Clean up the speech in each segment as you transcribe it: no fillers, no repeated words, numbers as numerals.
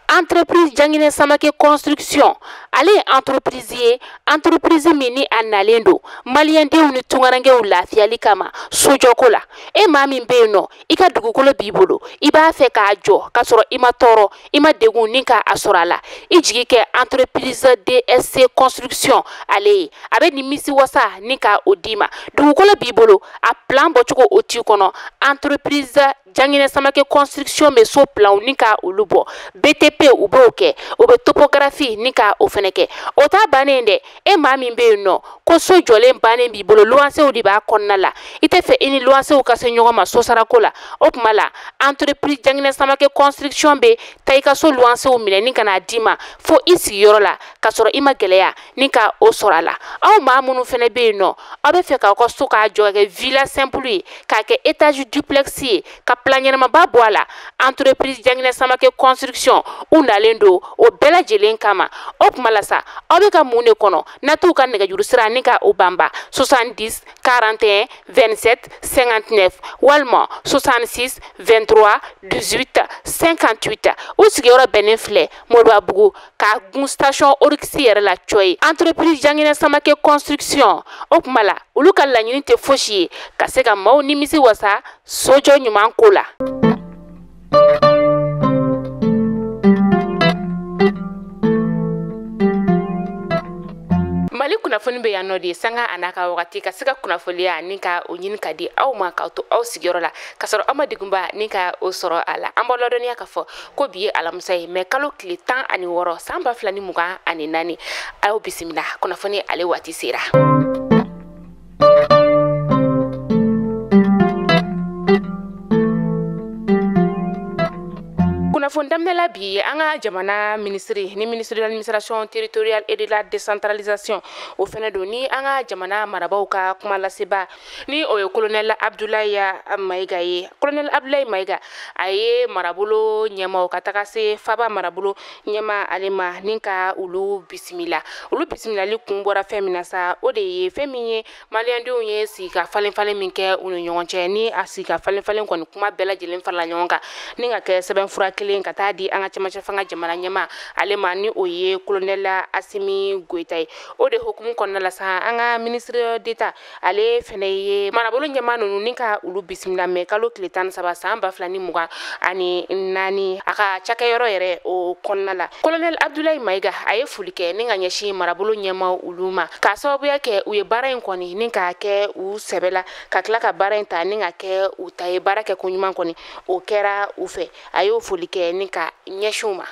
Entreprise Janginɛ Samake Construction, ale ye entreprise ye, entreprise min ni a nalen don maliyɛndenw ni tunkarankew lafiyali kama sojɔko la. E maa min bɛ yen nɔ, i ka dugukolo b'i bolo, i b'a fɛ k'a jɔ k'a sɔrɔ i ma tɔɔrɔ, i ma degun ni k'a sɔrɔ a la, i jigi kɛ entreprise DSC Construction ale ye. A bɛ nimisi wasa ni ka o d'i ma. Dugukolo b'i bolo, a plan bɔcogo o t'i kɔnɔ, entreprise Janginɛ Samake Construction bɛ so planw ni ka olu bɔ, BTP u b'o kɛ, u bɛ topographie ni ka o fɛnɛ kɛ. O t'a bannen dɛ, e maa min bɛ yen nɔ ko so jɔlen bannen b'i bolo, luwansew de b'a kɔnɔna la, i tɛ fɛ i ni luwansew ka se ɲɔgɔn ma sosarako la, o tuma la entreprise Janginɛ Samake Construction bɛ taa i ka so luwansew minɛ ni ka n'a d'i ma fo i sigiyɔrɔ la, k'a sɔrɔ i ma gɛlɛya ni ka o sɔrɔ a la. Aw maa minnu fɛnɛ bɛ yen nɔ, aw bɛ fɛ k'aw ka so k'a jɔ ka kɛ villa simple ye, k'a kɛ étage duplex ye, ka plan ɲɛnamaba bɔ a la, entreprise Janginɛ Samake Construction u nalen don o bɛɛ lajɛlen kama. O tuma la sa, aw bɛ ka mun de kɔnɔ? Na t'u ka nɛgɛjuru sira ni ka o banba 70 41 27 59 walima 66 23 18 58. U sigiyɔrɔ bɛnnen filɛ Moribabugu ka gun station Oryx yɛrɛ la cɔ ye. Entreprise Janginɛ Samake Construction, o tuma la olu ka laɲini tɛ fosi ye ka se ka maaw nimisi wasa sojɔ ɲuman ko la. Mali kunnafoni bɛ yan nɔ de, sanga a n'a ka wagati ka se ka kunnafoniya ni ka o ɲini ka di aw ma k'aw to aw sigiyɔrɔ la k'a sɔrɔ aw ma degunba ni ka o sɔrɔ a la. An b'aw ladɔnniya k'a fɔ ko bi ye alamisa ye, mɛ kalo tile 16 san 2024. Aw bisimila, kunnafoni ale waati sera. Kunnafoni daminɛ la bi, an ka jamana minisiri ni ministre de l'administration territoriale et de la décentralisation, o fɛnɛ don ni an ka jamana marabaw ka kuma laseba, ni o ye colonel Abdoulaye Mayiga ye. Colonel Abdoulaye Mayiga a ye marabolo ɲɛmaw ka taga se faba marabolo ɲɛma ale ma ni ka olu bisimila. Olu bisimilali kun bɔra fɛn min na sa, o de ye fɛn min ye maliyɛndenw ye sigi ka falen falen min kɛ u ni ɲɔgɔn cɛ, ni a sigi ka falen falen kɔni kuma bɛɛ lajɛlen farala ɲɔgɔn kan ni ka kɛ sɛbɛnfura kelen ka taa di an ka cɛmancɛ fanga jamana ɲɛma ale ma, ni o ye colonel Assimi Goïta ye. O de hukumu kɔnɔna la sa, an ka ministre d'État ale fɛnɛ ye marabolo ɲɛma ninnu ni ka olu bisimila mɛ kalo tile 13 san 2024 a ka cakɛyɔrɔ yɛrɛ o kɔnɔna la. Colonel Abdoulaye Mayiga a ye foli kɛ ni ka ɲɛsin marabolo ɲɛmaw olu ma, k'a sababuya kɛ u ye baara in kɔni ni k'a kɛ u sɛbɛ la, ka tila ka baara in ta ni ka kɛ u ta ye, baara kɛ ko ɲuman kɔni o kɛra u fɛ. A y'o foli kɛ ni ka ɲɛsin u ma.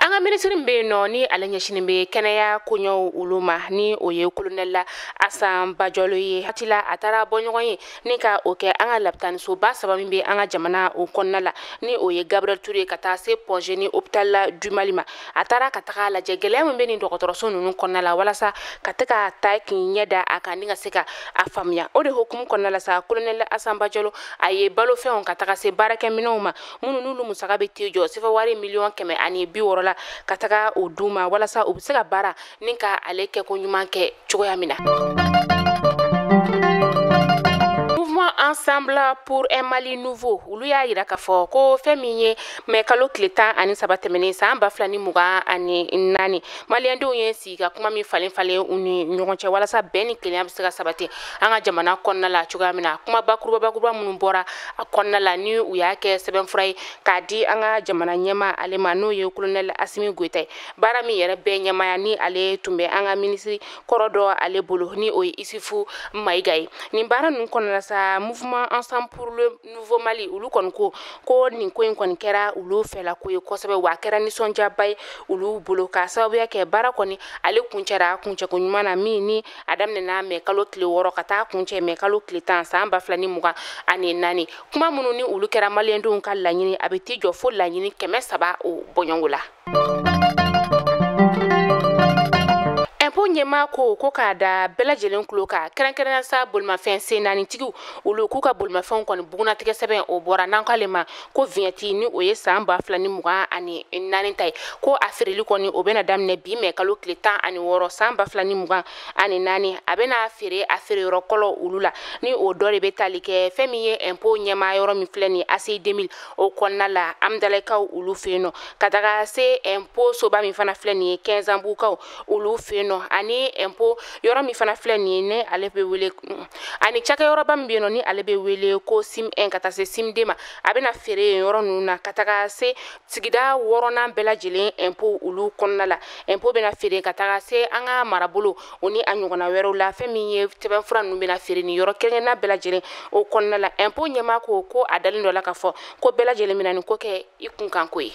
An ka minisiri min bɛ yen nɔ ni ale ɲɛsinnen bɛ kɛnɛya koɲɛw olu ma, ni o ye colonel Asan Bajɔlo ye, waati la a taara bɔ ɲɔgɔn ye ni ka o kɛ an ka lapitanisoba saba min bɛ an ka jamana o kɔnɔna la, ni o ye Gabriel Touré ka taa se Point G ni hôpital du Mali ma. A taara ka taga lajɛ gɛlɛya min bɛ nin dɔgɔtɔrɔso ninnu kɔnɔna la, walasa ka te ka taa k'i ɲɛ da a kan ni ka se ka a faamuya. O de hukumu kɔnɔna la sa, colonel Asan Bajɔlo a ye balofɛnw ka taga se baarakɛminɛnw ma minnu n'olu musaka bɛ t'i jɔ sefa wari 160 millions la, ka taga o d'u ma walasa u bɛ se ka baara ni ka ale kɛko ɲuman kɛ cogoya min na. Mouvement Ensemble pour un Mali nouveau, olu y'a yira k'a fɔ ko fɛn min ye mɛ kalo tile 13 tɛmɛnen san 2024, maliyɛndenw ye sigi ka kuma min falen falen u ni ɲɔgɔn cɛ walasa bɛn ni kelenya bɛ se ka sabati an ka jamana kɔnɔna la cogoya min na. Kuma bakuruba bakuruba minnu bɔra a kɔnɔna la, ni u y'a kɛ sɛbɛnfura ye k'a di an ka jamana ɲɛma ale ma, n'o ye colonel Assimi Goïta ye, baara min yɛrɛ bɛɛ ɲɛmaya ni ale tun bɛ an ka minisiri kɔrɔ dɔ ale bolo, ni o ye Isufu Mayiga ye. Nin baara ninnu kɔnɔna la sa, Mouvement Ensemble pour le nouveau Mali olu kɔni ko ko nin ko in kɔni kɛra olu fɛla ko ye kosɛbɛ, wa a kɛra nisɔndiyaba ye olu bolo, k'a sababuya kɛ baara kɔni ale kuncɛra kuncɛko ɲuman na, min ni a daminɛna mɛ kalo tile 6 ka taa kuncɛ mɛ kalo tile 10 san 2024. Kuma minnu ni olu kɛra maliyɛndenw ka laɲini, a bɛ t'i jɔ fo laɲini 300 o bɔɲɔgɔnko la. Impôt ɲɛmaa ko ko k'a da bɛɛ lajɛlen tulo kan, kɛrɛnkɛrɛnnenya sa bolimafɛn sen naanitigiw olu k'u ka bolimafɛnw kɔni bugunnatigɛ sɛbɛn o bɔra, n'an k'ale ma ko vignette, ni o ye san 2024. 2024 ta ye. Ko a feereli kɔni o bɛna daminɛ bi mɛ kalo tile 16 san 2024. A bɛna feere a feere yɔrɔ kɔlɔ olu la, ni o dɔ de bɛ tali kɛ fɛn min ye impôt ɲɛmaa yɔrɔ min filɛ nin ye ACI 2000 o kɔnɔna la Amdalakaw olu fɛ yen nɔ, ka taga se impôt soba min fana filɛ nin ye Kɛnzanbukaw olu fɛ yen nɔ, ani impôt yɔrɔ min fana filɛ nin ye ni ale bɛ wele ani cakɛyɔrɔba min bɛ yen nɔ ni ale bɛ wele ko SIM 1 ka taa se SIM 2 ma. A bɛna feere yen yɔrɔ ninnu na ka taga se sigida 6nan bɛɛ lajɛlen impôt olu kɔnɔna la. Impôt bɛna feere ka taga se an ka marabolo o ni a ɲɔgɔnna wɛrɛw la. Fɛn min ye sɛbɛnfura ninnu bɛna feere nin yɔrɔ kelen-kelenna bɛɛ lajɛlen o kɔnɔna la. Impôt ɲɛmaa ko a dalen dɔ la k'a fɔ ko bɛɛ lajɛlen bɛna nin ko kɛ i kunkanko ye.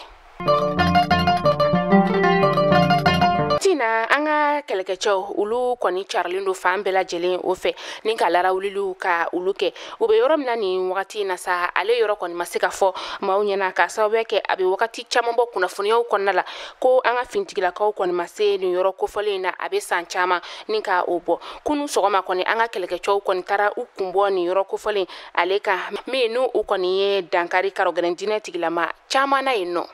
Tina an ka kɛlɛkɛcɛw olu kɔni carilen don fan bɛɛ lajɛlen o fɛ ni ka larawuliliw ka olu kɛ. U bɛ yɔrɔ min na nin wagati in na sa, ale yɔrɔ kɔni ma se ka fɔ maaw ɲɛna k'a sababuya kɛ a bɛ wagati caman bɔ kunnafoniyaw kɔnɔna la ko an ka finitigilakaw kɔni ma se nin yɔrɔ kofɔlen in na, a bɛ san caman ni ka o bɔ. Kunun sɔgɔma kɔni an ka kɛlɛkɛcɛw kɔni taara u kun bɔ nin yɔrɔ kofɔlen ale kan, min n'u u kɔni ye dankari karɔgɛlɛn diinɛ tigilama caman na yen nɔ.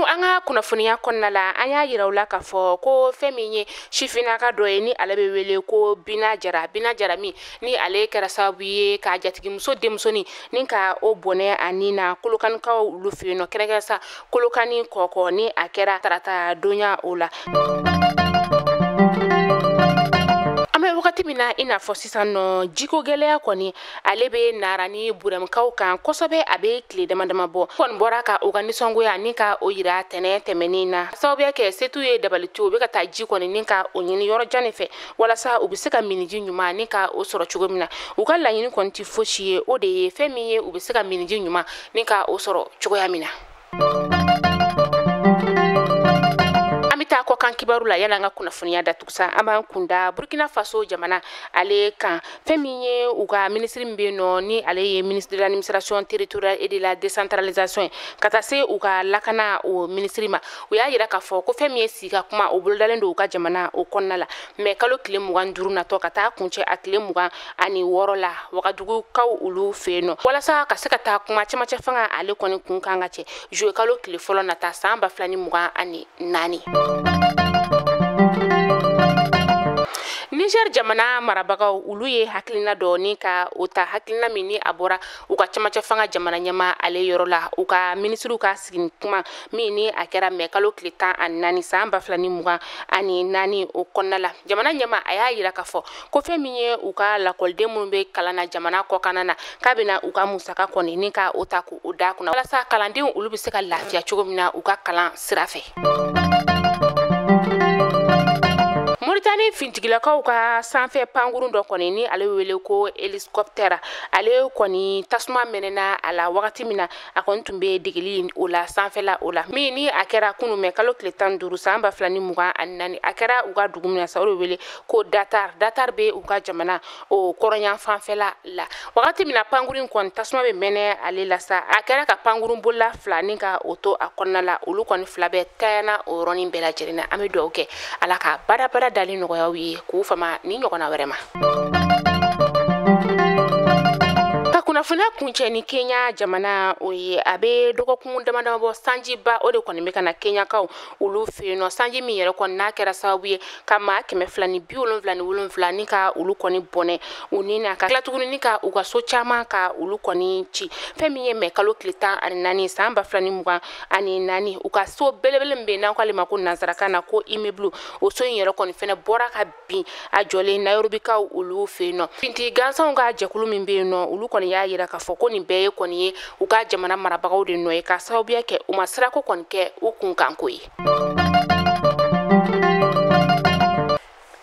An ka kunnafoniya kɔnɔna la, an y'a yira u la k'a fɔ ko fɛn min ye sifinnaka dɔ ye ni ale bɛ wele ko Bina Jara. Bina Jara min ni ale kɛra sababu ye ka jatigimuso denmusonin ni ka o bɔnɛ a ni na Kolokanikaw olu fɛ yen nɔ, kɛrɛnkɛrɛn sa Kolokani kɔkɔ, ni a kɛra tarata donya o la. An bɛ wagati min na i n'a fɔ sisan nɔ, jiko gɛlɛya kɔni ale bɛ nara ni Burɛmukaw kan kosɛbɛ, a bɛ tile dama dama bɔ. Kɔni bɔra ka u ka nisɔngoya ni ka o yira tɛnɛ tɛmɛnen na, sababuya kɛ setu ye dabaliti, u bɛ ka taa ji kɔni ni ka o ɲini yɔrɔ jan de fɛ walasa u bɛ se ka miniji ɲuman ni ka o sɔrɔ cogo min na. U ka laɲini kɔni tɛ fosi ye, o de ye fɛn min ye u bɛ se ka miniji ɲuman ni ka o sɔrɔ cogoya min na. Taa kɔkan kibaru la, yala an ka kunnafoniya datugu sa, an b'an kunda Burkina Faso jamana ale kan. Fɛn min ye u ka minisiri min bɛ yen nɔ ni ale ye ministre de l'administration territoriale et de la décentralisation ye, ka taa se u ka lakana o minisiri ma, u y'a yira k'a fɔ ko fɛn min ye sigi ka kuma o bolodalen don u ka jamana o kɔnɔna la mɛ kalo tile 25 natɔ ka taa kuncɛ a tile 26 la Wagadugukaw olu fɛ yen nɔ, walasa ka se ka taa kuma cɛmancɛ fanga ale kɔni kun kan ka cɛ juillet kalo tile fɔlɔ nata san 2024. Niger jamana marabagaw olu ye hakilina dɔ ni ka o ta, hakilina min ni a bɔra u ka cɛmancɛ fanga jamana ɲɛmaa ale yɔrɔ la, u ka minisiriw ka sigi kuma min ni a kɛra mɛ kalo tile 14 san 2024 o kɔnɔna la. Jamana ɲɛmaa a y'a yira k'a fɔ ko fɛn min ye u ka lakɔliden minnu bɛ kalan na jamana kɔkanna na, k'a bɛna u ka musaka kɔni ni ka o ta k'o d'a kunna walasa kalandenw olu bɛ se ka lafiya cogo min na u ka kalan sira fɛ. Mauritanie fintigilakaw ka sanfɛ pankurun dɔ kɔni ni ale wele ko hélicoptère, ale kɔni tasuma mɛnɛna a la wagati min na a kɔni tun bɛ degeli o la sanfɛla o la, min ni a kɛra kunun mɛ kalo tile 15 san 2024. A kɛra u ka dugu min na sa, o de wele ko Datar. Datar bɛ u ka jamana o kɔrɔnyan fanfɛla la. Wagati min na pankurun kɔni tasuma bɛ mɛnɛ ale la sa, a kɛra ka pankurun bolila fila ni ka o to a kɔnɔna la, olu kɔni fila bɛɛ tayana o yɔrɔnin bɛɛ lajɛlen na. An bɛ dugawu kɛ Ala ka badabada dali nɔgɔyaw ye k'u fama ni ɲɔgɔnna wɛrɛ ma. Ka kunnafoniya kuncɛ ni Kenya jamana o ye, a bɛ dɔgɔkun dama dama bɔ sanjiba o de kɔni bɛ ka na Kenyakaw olu fɛ yen nɔ. Sanji min yɛrɛ kɔni n'a kɛra sababu ye ka maa 277 ni ka olu kɔni bɔnɛ u ni na, ka tila tuguni ni ka u ka so caman ka olu kɔni ci. Fɛn min ye mɛ kalo tile 14 san 2024, u ka so belebele min bɛ yen n'an k'ale ma ko nansarakan na ko immeuble, o so in yɛrɛ kɔni fɛnɛ bɔra ka bin a jɔlen Nairobikaw olu fɛ yen nɔ. Fintigi gansanw ka jɛkulu min bɛ yen nɔ, olu kɔni y'a yira k'a fɔ ko nin bɛɛ ye kɔni ye u ka jamana marabagaw de nɔ ye, k'a sababuya kɛ u ma sirako kɔni kɛ u kunkanko ye.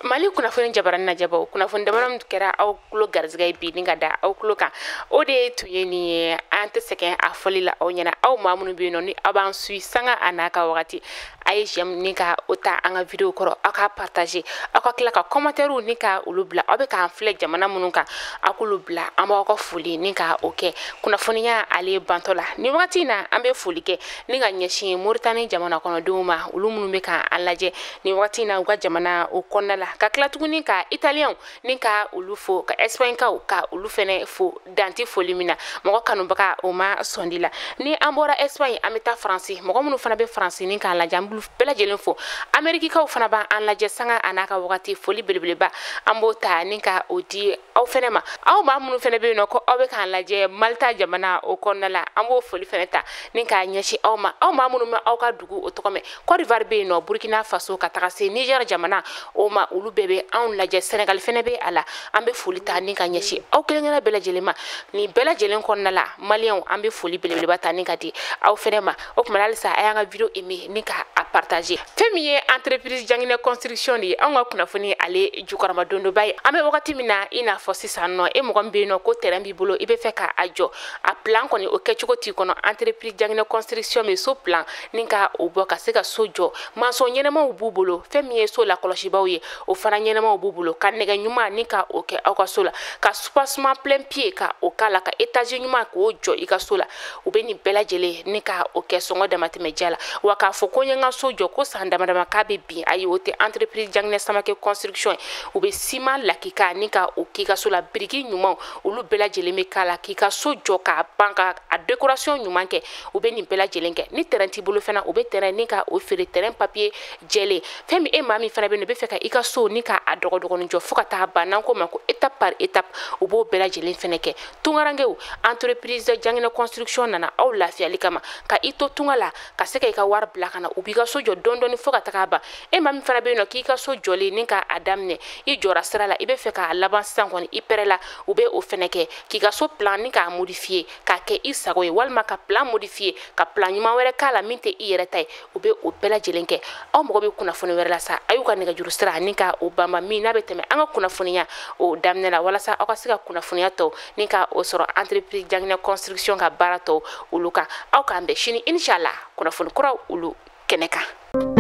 Mali kunnafoni jabarani lajɛbaw, kunnafoni damadɔ min kɛra aw tulo garisɛgɛ ye bi ni ka da aw tulo kan, o de tun ye nin ye. An tɛ sɛgɛn a fɔli la aw ɲɛna, aw maa minnu bɛ yen nɔ ni aw b'an suit sanga a n'a ka wagati. A ye j'aime ni ka o ta an ka vidéo kɔrɔ, aw ka partager, aw ka tila ka commentaire ni ka olu bila. Aw bɛ k'an filɛ jamana minnu kan, aw k'olu bila, an b'aw ka foli ni ka o kɛ. Kunnafoniya ale bantɔ la nin wagati in na, an bɛ foli kɛ ni ka ɲɛsin Moritani jamana kɔnɔdenw ma, olu minnu bɛ k'an lajɛ nin wagati in na u ka jamana o kɔnɔna la, ka tila tuguni ka Italiyɛnw ni ka olu fo, ka Espagnekaw ka olu fɛnɛ fo danti foli min na, mɔgɔ kanubaga o ma sɔndi la. Ni an bɔra Espagne, an bɛ taa Faransi. Mɔgɔ minnu fana bɛ Faransi ni k'an lajɛ, an b'olu bɛɛ lajɛlen fo. Amerikikaw fana b'an lajɛ sanga a n'a ka wagati. Foli belebeleba an b'o ta ni ka o di aw fɛnɛ ma. Aw maa minnu fɛnɛ bɛ yen nɔ ko aw bɛ k'an lajɛ Malita jamana o kɔnɔna la, an b'o foli fɛnɛ ta ni k'a ɲɛsin aw ma. Aw maa minnu bɛ aw ka dugu o tɔgɔ mɛn, Côte d'Ivoire bɛ yen nɔ, Burkina Faso, ka taga se Niger jamana o ma, olu bɛɛ bɛ anw lajɛ. Senegal fɛnɛ bɛ a la. An bɛ foli ta ni ka ɲɛsin aw kelen-kelenna bɛɛ lajɛlen ma. Nin bɛɛ lajɛlen kɔnɔna la, Maliyɛnw, an bɛ foli belebeleba ta ni ka di aw fɛnɛ ma. O tuma halisa a y'an ka vidéo aimer ni ka a partager. Fɛn min ye entreprise Janginɛ Construction de ye, anw ka kunnafoni ale jukɔrɔma dondoba ye. An bɛ wagati min na i n'a fɔ sisan nɔ, e mɔgɔ min bɛ yen nɔ ko terrain b'i bolo, i bɛ fɛ k'a jɔ, a plan kɔni o kɛcogo t'i kɔnɔ, entreprise Janginɛ Construction bɛ so plan ni ka o bɔ ka se ka so jɔ. Maçon ɲɛnɛmaw b'u bolo, fɛn min ye so lakɔlɔsibaw ye, o fana ɲɛnɛmaw b'u bolo, ka nɛgɛ ɲuman ni ka o kɛ aw ka so la, ka soubassement plein pied ka o k'a la, ka étage ɲuman k'o jɔ i ka so la. U bɛ nin bɛɛ lajɛlen ni ka o kɛ sɔngɔ damatɛmɛ diya la. Wa k'a fɔ ko n ye n ka so jɔ ko san dama dama k'a bɛ bin, ayi, o tɛ entreprise Janginɛ Samake Construction ye. U bɛ siman lakika ni ka o k'i ka so la, biriki ɲumanw olu bɛɛ lajɛlen bɛ k'a la, k'i ka so jɔ k'a ban, ka a décoration ɲuman kɛ. U bɛ nin bɛɛ lajɛlen kɛ. Ni terrain t'i bolo fana, u bɛ terrain ni ka o feere, terrain papier jɛlen. Fɛn min e maa min fana bɛ yen nɔ, i bɛ fɛ ka i ka so ni ka a dɔgɔdɔgɔnin jɔ fo ka taa ban, n'an ko ma ko étape par étape, u b'o bɛɛ lajɛlen fɛnɛ kɛ. Tungarankew, entreprise Janginɛ Construction nana aw lafiyali kama, ka i to tunga la ka se ka i ka wari bila ka na, u b'i ka so jɔ dɔɔni dɔɔni fo ka taga ban. E maa min fana bɛ yen nɔ k'i ka so jɔlen ni k'a daminɛ, i jɔra sira la, i bɛ fɛ k'a laban sisan kɔni, i pɛrɛ la, u bɛ o fɛnɛ kɛ, k'i ka so plan ni k'a modifier k'a kɛ i sago ye, walima ka plan modifier ka plan ɲuman wɛrɛ k'a la min tɛ i yɛrɛ ta ye, u bɛ o bɛɛ lajɛlen kɛ. Aw mago bɛ kunnafoni wɛrɛ la sa, a y'u ka nɛgɛjuru sira ni ka o banba min n'a bɛ tɛmɛ an ka kunnafoniya o daminɛ la, walasa aw ka se ka kunnafoniya tɔw ni ka o sɔrɔ entreprise Janginɛ Construction ka baara tɔw olu kan. Aw k'an bɛn sini inshallah kunnafoni kuraw olu kɛnɛ kan.